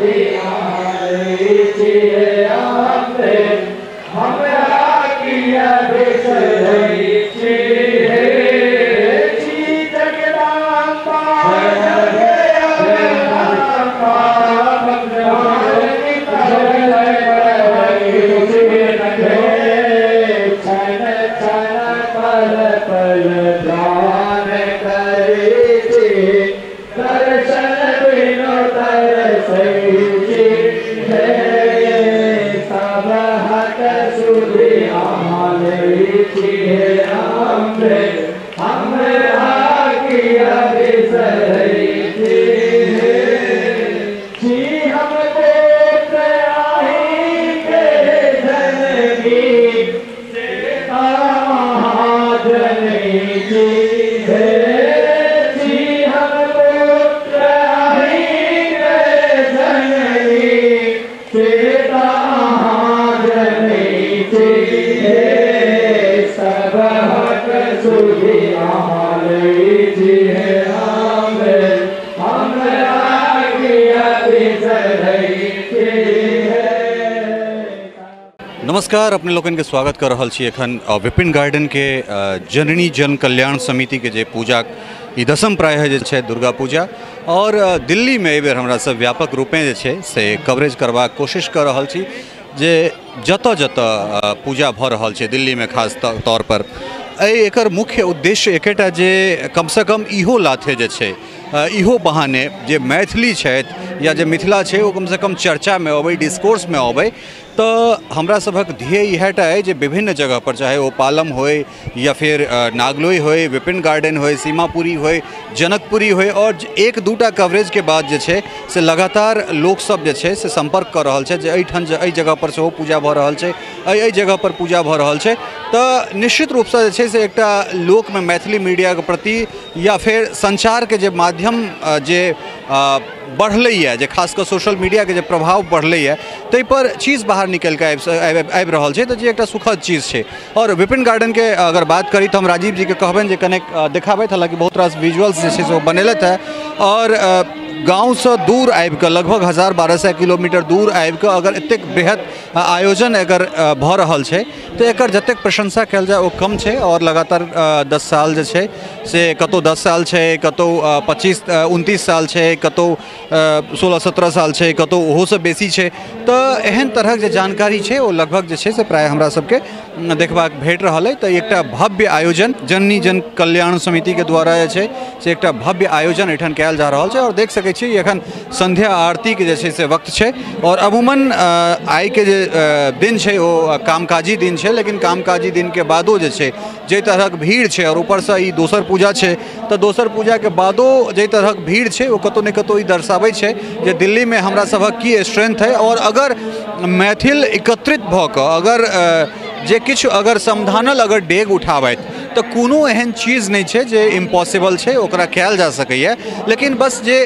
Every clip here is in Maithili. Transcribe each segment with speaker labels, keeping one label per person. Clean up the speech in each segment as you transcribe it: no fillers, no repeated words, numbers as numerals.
Speaker 1: सुधि अहाँ लै छी हे अम्बे, हमरा किया बिसरै छी हे। छी जगदम्बा जगदम्बा, क्षण क्षण पल पल ध्यान करै छी, दर्शन बिनु तरसै छी हे। सबहक सुधि अहाँ लै छी हे अम्बे, हमरा किया बिसरै छी हे। छी हम पुत्र अहींके जननी, सीता महाजननी छी हे। छी हम पुत्र अहींके जननी, सीता महाजननी छी हे। सबहक सुधि अहाँ लै छी हे अम्बे, हमरा किया बिसरै छी हे।
Speaker 2: नमस्कार, अपने लोकन के स्वागत कर रहल छी एखन विपिन गार्डन के जननी जन कल्याण समिति के जे पूजा ई दसम प्रायः जे छै दुर्गा पूजा, और दिल्ली में एहि बेर हमरा सब व्यापक रूपेँ जे छै से कवरेज करबाक कोशिश कर रहल छी जे जतऽ जतऽ पूजा भऽ रहल छै दिल्ली में खास तौर पर। एहि एकर मुख्य उद्देश्य एकेटा जे कमसँ कम इहो लाथे जे छै इहो बहाने जे मैथिली छथि या जे मिथिला छै ओ कमसँ कम चर्चामे अबै, डिस्कोर्समे अबै। तऽ हमरा सभक ध्येय इएहटा अइ जे विभिन्न जगह पर, चाहे ओ पालम होय या फिर नागलोई होय, विपिन गार्डन होय, सीमापुरी होय, जनकपुरी होय, और एक दूटा कवरेज के बाद जे छै से लगातार लोकसब जे छै से सम्पर्क कऽ रहल छै जे एहिठाम एहि जगह पर सेहो पूजा भऽ रहल छै, एहि जगह पर पूजा भऽ रहल छै। तऽ निश्चित रूपसँ जे छै से एकटा लोकमे मैथिली मीडियाके प्रति या फिर संचारके जे माध्यम जे बढ़लैए, जे खास कऽ सोशल मीडियाके जे प्रभाव बढ़लैए ताहिपर चीज बाहर निकलि कऽ आबि रहल छै, तऽ जे एकटा सुखद चीज छै। और विपिन गार्डनके अगर बात करी तऽ हम राजीव जीके कहबनि जे कनेक देखाबथि, हालाँकि बहुत रास विजुअल्स जे छै से ओ बनेलथि हेँ। और गाँवसँ दूर आबिकऽ लगभग 1000-1200 किलोमीटर दूर आबिकऽ अगर एतेक बृहद आयोजन अगर भऽ रहल छै तऽ एकर जतेक प्रशंसा कयल जाय ओ कम छै। और लगातार 10 साल जे छै से कतहु 10 साल छै, कतहु 25-29 साल छै, कतहु 16-17 साल छै, कतहु ओहोसँ बेसी छै। तऽ एहन तरहक जे जानकारी छै ओ लगभग जे छै से प्रायः हमरा सबके देखबाक भेट रहल अइ। तऽ एकटा भव्य आयोजन जननी जन कल्याण समितिके द्वारा जे छै से एकटा भव्य आयोजन एहिठाम कयल जा रहल छै। और देख सकै छी एखन संध्या आरतीके जे छै से वक्त छै, और अमूमन आइके जे दिन छै ओ कामकाजी दिन छै, लेकिन कामकाजी दिनके बादो जे छै जाहि तरहक भीड़ छै, और ऊपरसँ ई दोसर पूजा छै तऽ दोसर पूजाके बादो जाहि तरहक भीड़ छै ओ कतहु ने कतहु ई दर्शाबै छै जे दिल्लीमे हमरा सभक की स्ट्रेंथ है। और अगर मैथिल एकत्रित भऽ कऽ अगर जे किछु अगर समधानल अगर डेग उठाबथि तऽ कोनो एहन चीज नहि छै जे इम्पॉसिबल छै, ओकरा कयल जा सकैए। लेकिन बस जे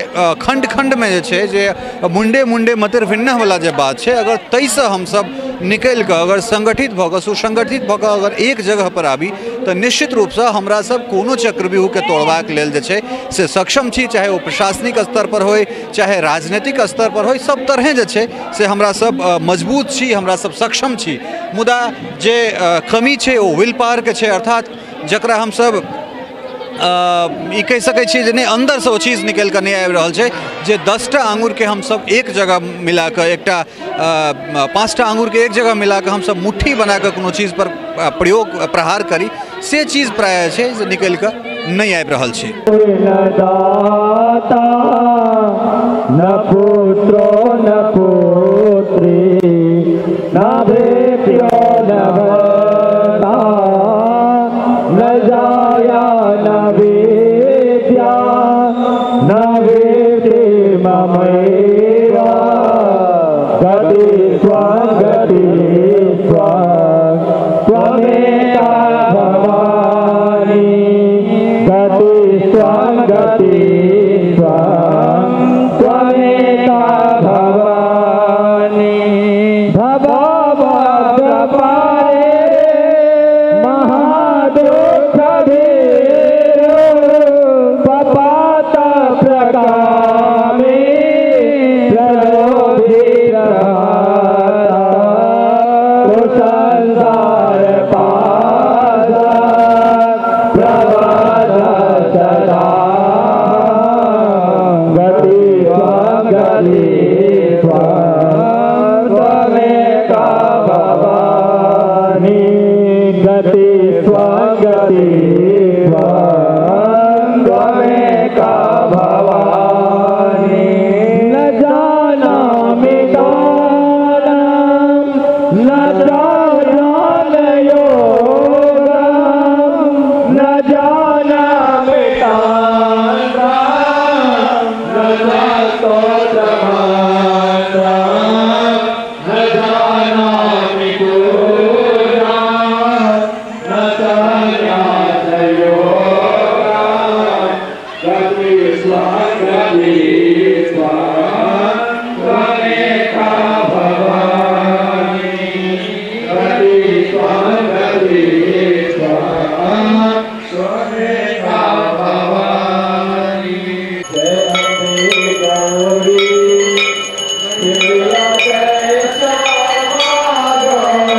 Speaker 2: खण्ड खण्डमे जे छै जे मुण्डे मुण्डे मतिर्भिन्नवला जे बात छै, अगर ताहिसँ हमसब निकलि कऽ अगर संगठित भऽ कऽ सुसंगठित भऽ कऽ अगर एक जगह पर आबी तऽ निश्चित रूपसँ हमरा सब कोनो चक्रव्यूहके तोड़बाक लेल जे छै से सक्षम छी, चाहे ओ प्रशासनिक स्तर पर होय चाहे राजनीतिक स्तर पर होय, सब तरहे जे छै से हमरा सब मजबूत छी, हमरा सब सक्षम छी। मुदा जे कमी छै ओ will पावरके छै, अर्थात जकरा हमसब ई कहि सकै छियै जे नहि अन्दरसँ ओ चीज निकलि कऽ नहि आबि रहल छै जे 10टा आङ्गुरके हमसब एक जगह मिलाकऽ एकटा 5टा आङ्गुरके एक जगह मिलाकऽ हमसब मुट्ठी बनाकऽ कोनो चीज पर प्रयोग प्रहार करी, से चीज प्रायः छै जे निकलि कऽ नहि आबि रहल छै।
Speaker 1: न पुत्रो न पुत्री न भृत्यो न भर्ता न जाया न विद्या न वृत्ति ममैव गति त्वं गति त्वं त्वमेव भवानी गति त्वं गति त्वं त्वमेव भवानी भवभद्रपारे महादुःखभीरु पपात प्रकामे प्रलोभे गति त्वं त्वमेका भवानी गति त्वं गति त्वं त्वमेका भवानी न जानामि दानं न ध्यानयोगं न जानामि तन्त्रं न स्तोत्रमन्त्रं न जानामि पूजां न सन्न्यासयोगं गति त्वं गति त्वं त्वमेका भवानी गति त्वं गति त्वं त्वमेका भवानी। जय अम्बे गौरी जय श्यामा गौरी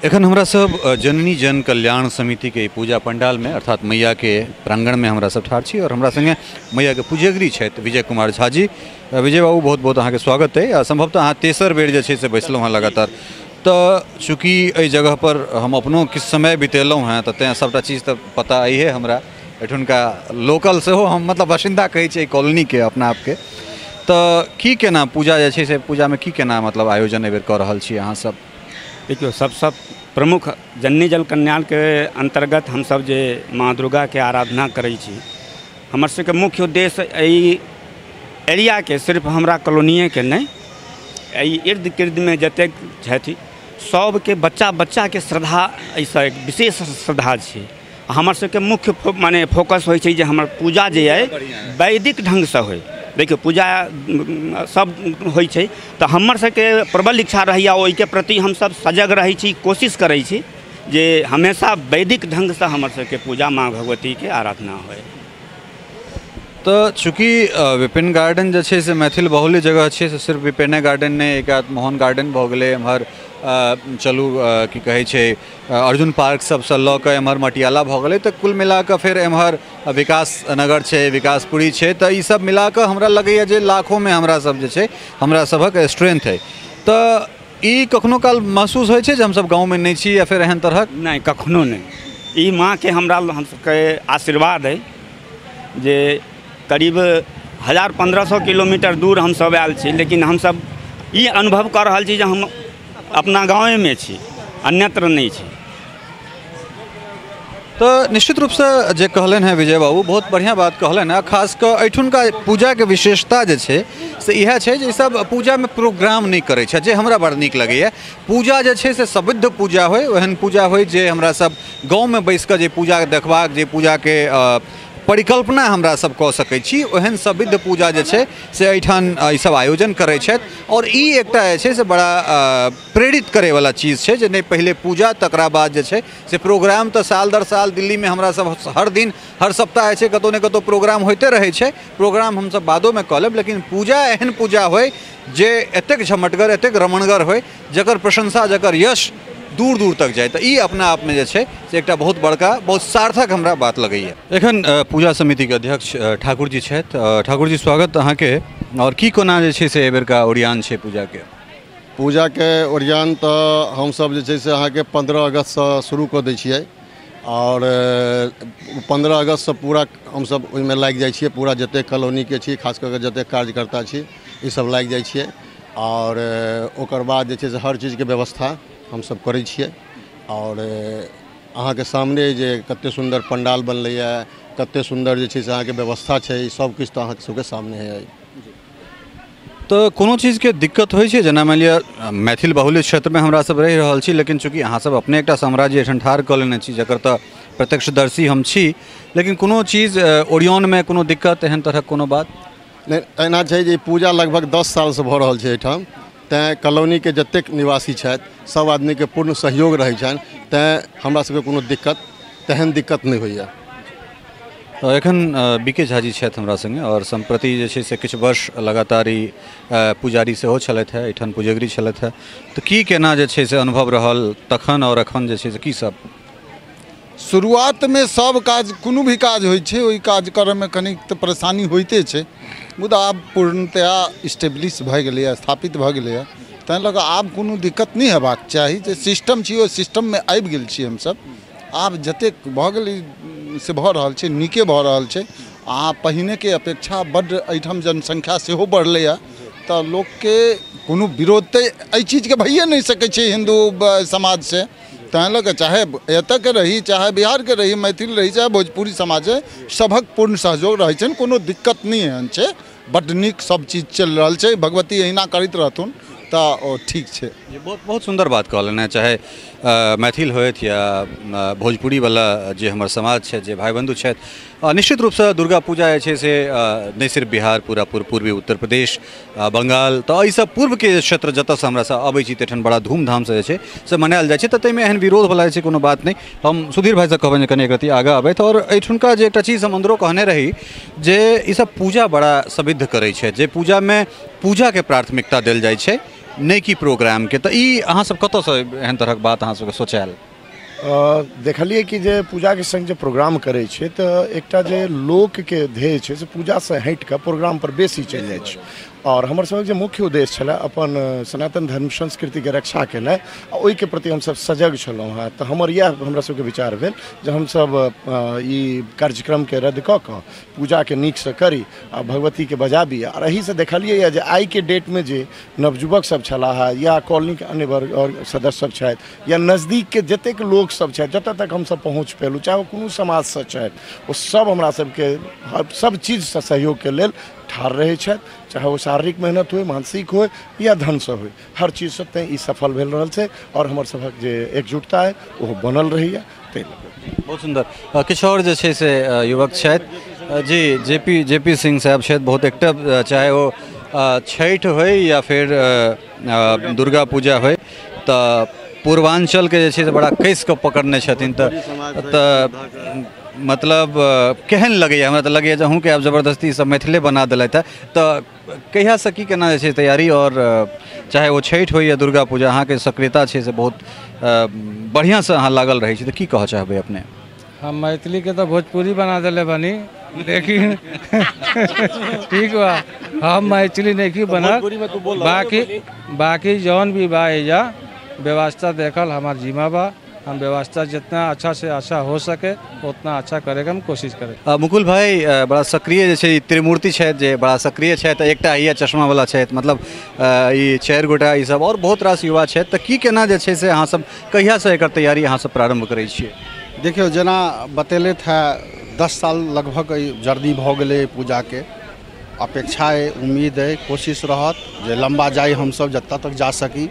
Speaker 2: एखन हमरा सब जननी जन कल्याण समिति के पूजा पंडाल में अर्थात मैया के प्रांगण में हमरा सब ठाढ़ छी और हमरा संगे मैया के पुजगरी छथि विजय कुमार झा जी। विजय बाबू बहुत बहुत अहाँके स्वागत है। संभवतः अहाँ तेसर बेर जे छै से बैसलहुँ हँ लगातार, तऽ चूँकि एहि जगह पर हम अपनो किछु समय बितेलहुँ हँ तऽ तेँ सबटा चीज तऽ पता अइहे हमरा, एठुनका लोकल सेहो हम मतलब बासिन्दा कहै छियै कॉलोनीके अपना आपके। तऽ की केना पूजा जे छै से पूजामे की केना मतलब आयोजन एहिबेर कऽ रहल छी अहाँ सब?
Speaker 3: देखियौ, सबसँ प्रमुख जननी जन कल्याणके अन्तर्गत हमसब जे माँ दुर्गाके आराधना करै छी, हमर सबके मुख्य उद्देश्य एहि एरियाके सिर्फ हमरा कॉलोनिएके नहि, एहि इर्द गिर्दमे जतेक छथि सबके बच्चा बच्चाके श्रद्धा एहिसँ एक विशेष श्रद्धा छै। हमर सबके मुख्य माने फोकस होइ छै जे हमर पूजा जे अइ वैदिक ढङ्गसँ होइ। देखियौ, पूजा सब होइ छै तऽ हमर सबके प्रबल इच्छा रहैए, ओहिके प्रति हमसब सजग रहै छी, कोशिश करै छी जे हमेशा वैदिक ढङ्गसँ हमर सबके पूजा माँ भगवतीके आराधना होइ।
Speaker 2: तऽ चूँकि विपिन गार्डन जे छै से मैथिल बहुल्य जगह छै, से सिर्फ विपिने गार्डन नहि, एक आध मोहन गार्डन भऽ गेलै, एम्हर चलू की कहै छै अर्जुन पार्क सबसँ लऽ कऽ एम्हर मटियाला भऽ गेलै, तऽ कुल मिलाकऽ फेर एम्हर विकास नगर छै, विकासपुरी छै, तऽ ई सब मिलाकऽ हमरा लगैए जे लाखोमे हमरा सब जे छै हमरा सभक स्ट्रेंथ है। तऽ ई कखनो काल महसूस होइ छै जे हमसब गाँवमे नहि छी या फेर एहन तरहक?
Speaker 3: नहि, कखनो नहि। ई माँके हमरा हमसबके आशीर्वाद अइ जे करीब 1000-1500 किलोमीटर दूर हमसब आयल छी, लेकिन हमसब ई अनुभव कऽ रहल छी जे हम अपना गाँवेमे छी, अन्यत्र नहि छी।
Speaker 2: तऽ निश्चित रूपसँ जे कहलनि हेँ विजय बाबू बहुत बढ़िआँ बात कहलनि हेँ। खास कऽ एहिठुनका पूजाके विशेषता जे छै से इएह छै जे ईसब पूजामे प्रोग्राम नहि करै छै, जे हमरा बड़ नीक लगैए। पूजा जे छै से समृद्ध पूजा होइ, ओहन पूजा होइ जे हमरा सब गाँवमे बैस कऽ जे पूजा देखबाक, जे पूजाके परिकल्पना हमरा सब कऽ सकै छी, ओहन समृद्ध पूजा जे छै से एहिठाम ईसब आयोजन करै छथि। आओर ई एकटा जे छै से बड़ा प्रेरित करैवला चीज छै जे नहि पहिले पूजा तकरा बाद जे छै से प्रोग्राम। तऽ साल दर साल दिल्लीमे हमरा सब हर दिन हर सप्ताह जे छै कतहु ने कतहु प्रोग्राम होइते रहै छै। प्रोग्राम हमसब बादोमे कऽ लेब, लेकिन पूजा एहन पूजा होइ जे एतेक झमटगर एतेक रमणगर होइ जकर प्रशंसा जकर यश दूर दूर तक जाए। तऽ ई अपना आपमे जे छै से एकटा बहुत बड़का बहुत सार्थक हमरा बात लगैए। एखन पूजा समितिके अध्यक्ष ठाकुर जी छथि। ठाकुर जी स्वागत अहाँके। आओर की कोना जे छै से एहिबेरका ओरियान छै पूजाके?
Speaker 4: पूजाके ओरियान तऽ हमसब जे छै से अहाँके 15 अगस्तसँ शुरू कऽ दै छियै आओर 15 अगस्तसँ पूरा हमसब ओहिमे लागि जाइ छियै। पूरा जतेक कॉलोनीके छी, खास कऽ कऽ जतेक कार्यकर्ता छी, ईसब लागि जाइ छियै। आओर ओकर बाद जे छै से हर चीजके व्यवस्था हमसब करै छियै। आओर अहाँके सामने जे कते सुन्दर पंडाल बनलैए, कते सुन्दर जे छै से अहाँके व्यवस्था छै, सब किछु तऽ अहाँके सबके सामने है।
Speaker 2: तऽ कोनो चीजके दिक्कत होइ छै? जेना मानि लिअ मैथिल बहुल्य क्षेत्रमे हमरा सब रहि रहल छी, लेकिन चूँकि अहाँ सब अपने एकटा साम्राज्य एहिठाम ठाढ़ कऽ लेने छी जकर तऽ प्रत्यक्षदर्शी हम छी, लेकिन कोनो चीज ओरियनमे कोनो दिक्कत एहन तरहक कोनो बात
Speaker 4: नहि? एना छै जे पूजा लगभग 10 सालसँ भऽ रहल छै एहिठाम, तैँ कॉलोनीके जतेक निवासी छथि सब आदमीके पूर्ण सहयोग रहै छनि, तैँ हमरा सबके कोनो दिक्कत तेहन दिक्कत नहि होइए।
Speaker 2: एखन बीके झाजी छथि हमरा सङ्गे आओर सम्प्रति जे छै से किछु वर्ष लगातार ई पुजारी सेहो छलथि हेँ, एहिठाम पुजगरी छलथि हेँ। तऽ की केना जे छै से अनुभव रहल तखन आओर एखन जे छै से की सब?
Speaker 5: शुरुआतमे सब काज कोनो भी काज होइ छै ओहि काज करऽमे कनिक तऽ परेशानी होइते छै, मुदा आब पूर्णतया इस्टेब्लिश भऽ गेलैए, स्थापित भऽ गेलैए, ताहि लऽ कऽ आब कोनो दिक्कत नहि हेबाक चाही। जे सिस्टम छी ओहि सिस्टममे आबि गेल छी हमसब। आब जतेक भऽ गेलै से भऽ रहल छै, नीके भऽ रहल छै। आ पहिनेके अपेक्षा बड्ड एहिठाम जनसंख्या सेहो बढ़लैए, तऽ लोकके कोनो विरोध तऽ एहि चीजके भइए नहि सकै छै हिन्दू समाजसँ। ताहि लऽ कऽ चाहे एतऽके रही, चाहे बिहारके रही, मैथिल रही, चाहे भोजपुरी समाज, सभक पूर्ण सहयोग रहै छनि, कोनो दिक्कत नहि एहन छै। बड्ड नीक सब चीज चलि रहल छै, भगवती एहिना करैत रहथुन तऽ ओ ठीक छै।
Speaker 2: बहुत बहुत सुन्दर बात कहलनि हेँ। चाहे मैथिल होथि या भोजपुरीवला जे हमर समाज छै, जे भाइ बन्धु छथि, निश्चित रूपसँ दुर्गा पूजा जे छै से नहि सिर्फ बिहार, पूरा पूर्वी उत्तर प्रदेश, बंगाल, तऽ एहिसँ पूर्वके क्षेत्र जतऽसँ हमरा सब अबै छी तहिठाम बड़ा धूमधामसँ जे छै से मनायल जाइ छै। तऽ ताहिमे एहन विरोधवला जे छै कोनो बात नहि। हम सुधीर भाइसँ कहबनि जे कनि एक रत्ती आगाँ आबथि। आओर एहिठुनका जे एकटा चीज हम अन्दरो कहने रही जे ईसब पूजा बड़ा समृद्ध करै छै, जे पूजामे पूजाके प्राथमिकता देल जाइ छै नहि कि प्रोग्रामके। तऽ ई अहाँसब कतऽसँ एहन तरहक बात अहाँ सबके सोचायल?
Speaker 6: देखलियै कि जे पूजाके सङ्ग जे प्रोग्राम करै छै तऽ एकटा जे लोकके ध्येय छै से पूजासँ हटिकऽ प्रोग्रामपर बेसी चलि जाइ छै। आओर हमर सबके जे मुख्य उद्देश्य छलै अपन सनातन धर्म संस्कृतिके रक्षा केनाइ, आ ओहिके प्रति हमसब सजग छलहुँ हेँ। तऽ हमर इएह हमरा सबके विचार भेल जे हमसब ई कार्यक्रमके रद्द कऽ कऽ पूजाके नीकसँ करी आ भगवतीके बजाबी। आओर एहिसँ देखलियै जे आइके डेटमे जे नवयुवक सब छलाह हेँ या कॉलोनीके अन्य वर्ग आओर सदस्य सब छथि या नजदीकके जतेक लोक सब छथि, जतऽ तक हमसब पहुँच पेलहुँ, चाहे ओ कोनो समाजसँ छथि, ओ सब हमरा सबके सब चीजसँ सहयोगके लेल ठाढ़ रहै छथि, चाहे ओ शारीरिक मेहनत होइ, मानसिक होइ या धनसँ होइ, हर चीजसँ। तैँ ई सफल भेल रहल छै आओर हमर सभक जे एकजुटता अइ ओहो बनल रहैए। ताहि लऽ
Speaker 2: बहुत सुन्दर। किछु आओर जे छै से युवक छथि जी, जे पी सिंह साहब छथि, बहुत एक्टिव, चाहे ओ छठि होइ या फिर दुर्गा पूजा होइ, तऽ पूर्वाञ्चलके जे छै से बड़ा कसि कऽ पकड़ने छथिन। तऽ मतलब केहन लगैए? हमरा तऽ लगैए जे अहूँके आब जबरदस्ती सब मैथिले बना देलथि हेँ। तऽ कहियासँ की केना जे छै तैयारी, आओर चाहे ओ छठि होइ या दुर्गा पूजा, अहाँके सक्रियता छै से बहुत बढ़िआँसँ अहाँ लागल रहै छी, तऽ की कहऽ चाहबै अपने?
Speaker 1: हम मैथिलीके तऽ भोजपुरी बना देले बनी, लेकिन ठीक बा, हम मैथिली नहीं बनल। बाकी जौन भी बा एजा व्यवस्था देखल हमार जिम्मा बा। हम व्यवस्था जितना अच्छा से अच्छा हो सके उतना अच्छा करेगा हम कोशिश करें।
Speaker 2: मुकुल भाई बड़ा सक्रिय जे छै त्रिमूर्ति छथि, जे बड़ा सक्रिय छथि, एकटा हैया चश्मावला छथि, मतलब ई 4 गोटा ई सब और बहुत रास युवा छथि। तऽ की केना जे छै से अहाँ सब कहियासँ एकर तैयारी अहाँ सब प्रारम्भ करै छियै?
Speaker 7: देखियौ, जेना बतेलथि है 10 साल लगभग जर्नी भऽ गेलै पूजाके। अपेक्षा अइ, उम्मीद अइ, कोशिश रहत जे लम्बा जाइ हमसब जतऽ तक जा सकी।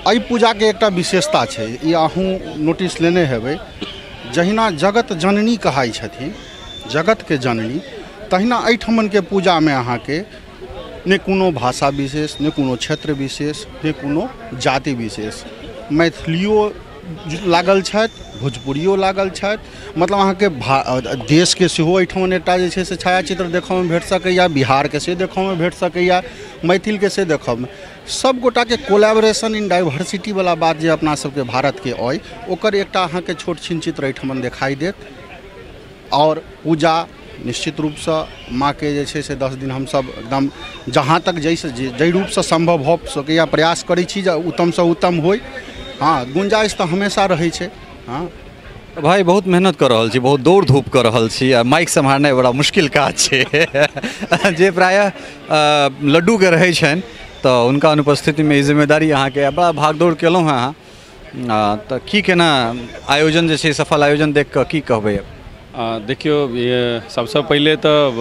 Speaker 7: एहि पूजाके एकटा विशेषता छै, ई अहूँ नोटिस लेने हेबै, जहिना जगत जननी कहाइ छथिन, जगतके जननी, तहिना एहिठमनके पूजामे अहाँके ने कोनो भाषा विशेष, ने कोनो क्षेत्र विशेष, ने कोनो जाति विशेष, मैथिलियो लागल छथि, भोजपुरियो लागल छथि। मतलब अहाँके देशके सेहो एहिठमन एकटा जे छै से छायाचित्र देखऽमे भेट सकैए, बिहारके से देखऽमे भेट सकैए, मैथिलके से देखऽमे। सब गोटाके कोलैबोरेशन इन डाइवर्सिटी वाला बात जे अपना सबके भारतके अइ, ओकर एकटा अहाँके छोट छिन चित्र एहिठमन देखाइ देत। और पूजा निश्चित रूपसँ माँके जे छै से 10 दिन हमसब एकदम जहाँ तक जाहिसँ जाहि रूपसँ सम्भव भऽ सकैए प्रयास करै छी जे उत्तमसँ उत्तम होइ। हाँ, गुंजाइश तऽ हमेशा रहै छै। हाँ
Speaker 2: भाई, बहुत मेहनत कऽ रहल छी, बहुत दौड़ धूप कऽ रहल छी, आ माइक सम्हारनाइ बड़ा मुश्किल काज छै। जे प्रायः लड्डूके रहै छनि तऽ हुनका अनुपस्थितिमे ई जिम्मेदारी अहाँके, बड़ा भागदौड़ केलहुँ हेँ अहाँ, तऽ की केना आयोजन जे छै सफल आयोजन देख कऽ की कहबै?
Speaker 8: देखियौ, सबसँ पहिले तऽ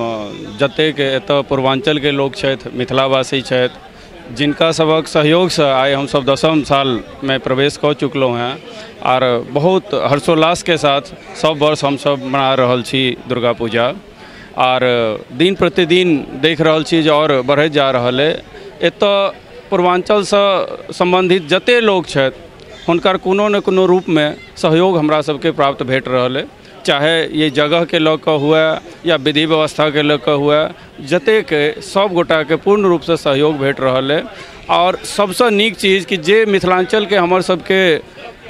Speaker 8: जतेक एतऽ पूर्वाञ्चलके लोक छथि, मिथिलावासी छथि, जिनका सबक सहयोगसँ आइ हमसब 10म सालमे प्रवेश कऽ चुकलहुँ हेँ आर बहुत हर्षोल्लासके साथ सब वर्ष हमसब मना रहल छी दुर्गा पूजा। आर दिन प्रतिदिन देख रहल छी जे आओर बढ़ैत जा रहल अइ। एतऽ पूर्वाञ्चलसँ सम्बन्धित जतेक लोक छथि हुनकर कोनो ने कोनो रूपमे सहयोग हमरा सबके प्राप्त भेट रहल अइ, चाहे ये जगहके लऽ कऽ हुए या विधि व्यवस्थाके लऽ कऽ हुए, जतेक सब गोटाके पूर्ण रूपसँ सहयोग भेट रहल अइ। आओर सबसँ नीक चीज कि जे मिथिलाञ्चलके हमर सबके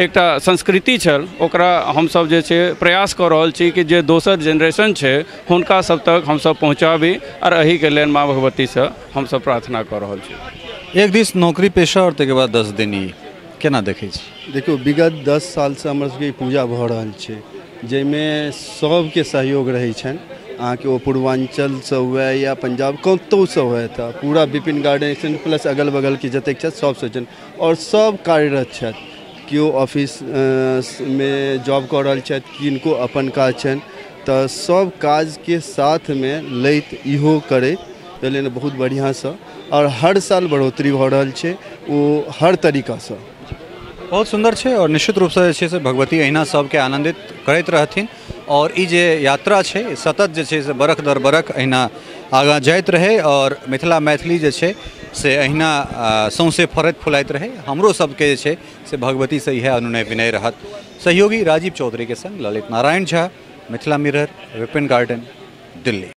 Speaker 8: एकटा संस्कृति छल ओकरा हमसब जे छै प्रयास कऽ रहल छी कि जे दोसर जेनरेशन छै हुनका सब तक हमसब पहुँचाबी, आओर एहिके लेल माँ भगवतीसँ हमसब प्रार्थना कऽ रहल छी।
Speaker 2: एक दिस नौकरी पेशा और ताहिके बाद 10 दिन ई केना देखै छी?
Speaker 9: देखियौ, विगत 10 सालसँ हमर सबके पूजा भऽ रहल छै, जाहिमे सबके सहयोग रहै छनि। अहाँके ओ पूर्वाञ्चलसँ हुए या पंजाब कतहुसँ हुए, तऽ पूरा विपिन गार्डन प्लस अगल बगलके जतेक छथि सबसँ छनि और सब कार्यरत छथि। केओ ऑफिसमे जॉब कऽ रहल छथि, किनको अपन काज छनि, तऽ सब काजके साथमे लैत इहो करैत ताहि बहुत बढ़िआँसँ, और हर साल बढ़ोतरी भऽ रहल छै ओ हर तरीकासँ।
Speaker 2: बहुत सुन्दर छै और निश्चित रूपसँ जे छै से भगवती अहिना सबके आनन्दित करैत रहथिन और ई जे यात्रा छै सतत जे छै से बरख दर बरख अहिना आगाँ जाइत रहै और मिथिला मैथिली जे छै से अहिना सौंसे फरैत फुलाइत रहै। हमरो सबके जे छै से भगवतीसँ इएह अनुनय विनय रहत। सहयोगी राजीव चौधरीके संग ललित नारायण झा, मिथिला मिरर, विपिन गार्डन, दिल्ली।